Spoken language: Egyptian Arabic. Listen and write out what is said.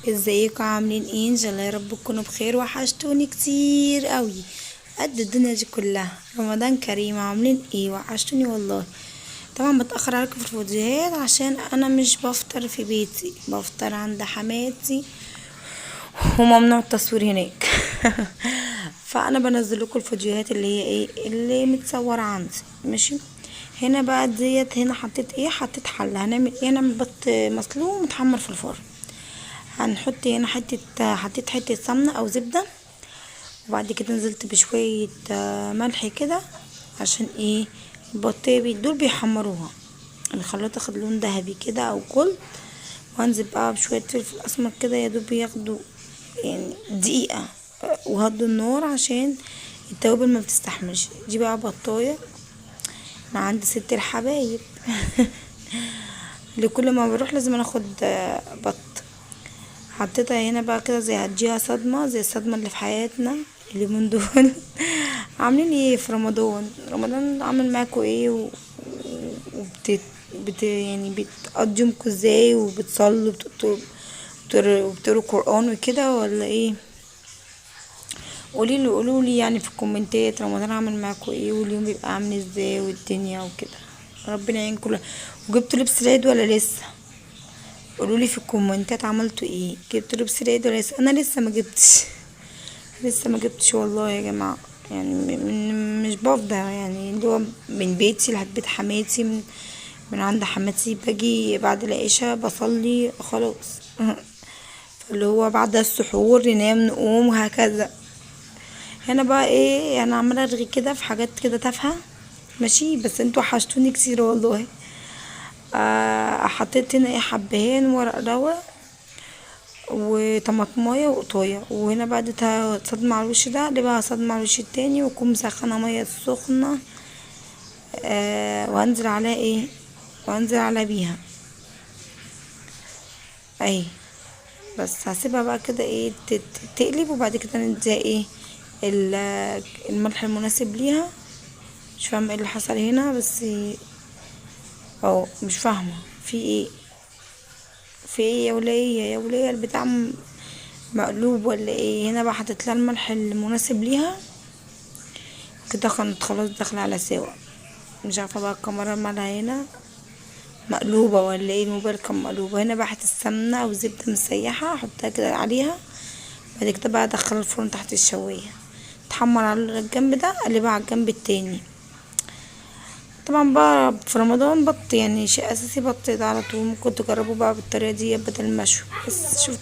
ازيكم عاملين ايه؟ ان شاء الله يا رب تكونوا بخير. وحشتوني كتير قوي قد الدنيا دي كلها. رمضان كريم. عاملين ايه؟ وحشتوني والله. طبعا بتأخر عليكم في الفيديوهات عشان انا مش بفطر في بيتي، بفطر عند حماتي وممنوع التصوير هناك. فانا بنزل لكم الفيديوهات اللي هي ايه اللي متصورة عندي، ماشي. هنا بقى ديت، هنا حطيت ايه؟ حطيت حله. هنعمل ايه؟ هنعمل بط مسلوق متحمر في الفرن. هنحط هنا حتة، حطيت حتة سمنه او زبدة، وبعد كده نزلت بشوية ملح كده عشان ايه؟ البطيه دول بيحمروها، بيخلوها تاخد لون ذهبي كده او gold. وانزل بقى بشوية فلفل اسمر كده، يا دوب ياخدوا يعني دقيقة، وهدوا النار عشان التوابل ما بتستحملش. دي بقى بطايه ما عند ست الحبايب. لكل ما بروح لازم انا اخد بط. حطيتها هنا بقى كده زي هديها صدمة، زي الصدمة اللي في حياتنا اليومين دول. عاملين ايه في رمضان؟ رمضان عامل معاكوا ايه؟ وبت بت يعني بتقضي يومكوا ازاي؟ وبتصلوا وبتقروا قرآن وكده ولا ايه؟ قوليلي، قولولي يعني في الكومنتات رمضان عامل معاكوا ايه، واليوم بيبقى عامل ازاي، والدنيا وكده. ربنا يعينكم. وجبتوا لبس العيد ولا لسه؟ قولولي في الكومنتات عملتوا ايه، جبتوا لبس العيد ولا لسه؟ انا لسه ما جبتش، لسه ما جبتش والله يا جماعة. يعني مش بفضى، يعني اللي هو من بيتي لحد بيت حماتي، من عند حماتي باجي بعد العشاء بصلي خلاص. اللي هو بعد السحور ننام نقوم وهكذا. هنا بقى ايه، انا عماله ارغي كده في حاجات كده تافهة، ماشي. بس انتوا وحشتوني كتير والله. حطيت هنا ايه؟ حبهان ورق روا وطماطمايه وقطايه. وهنا بقى اديتها صدمة على الوش ده، اللي بقى صدمة على الوش التاني، واكون مسخنه مية سخنة. وانزل عليها ايه؟ وانزل على بيها اهي. بس هسيبها بقى كده ايه تقلب، وبعد كده نديها ايه الملح المناسب ليها. مش فاهمه ايه اللي حصل هنا، بس اهو مش فاهمه في ايه، في ايه يا وليه، يا وليه البتاع مقلوب ولا ايه؟ هنا بقى حطيت لها الملح المناسب ليها كده، كانت خلاص داخله على سوا. مش عارفه بقى الكاميرا مالها هنا مقلوبة ولا ايه، الموبايل كان مقلوب. هنا بقى حطيت السمنة او زبدة مسيحه، احطها كده عليها. بعد كده بقى ادخلها الفرن تحت الشوايه، تحمر على الجنب ده، اقلبها على الجنب التاني. طبعا بقى في رمضان بط يعني شيء اساسي، بط ده على طول. ممكن تجربوه بقى بالطريقة دي بدل المشوي. بس شوفوا.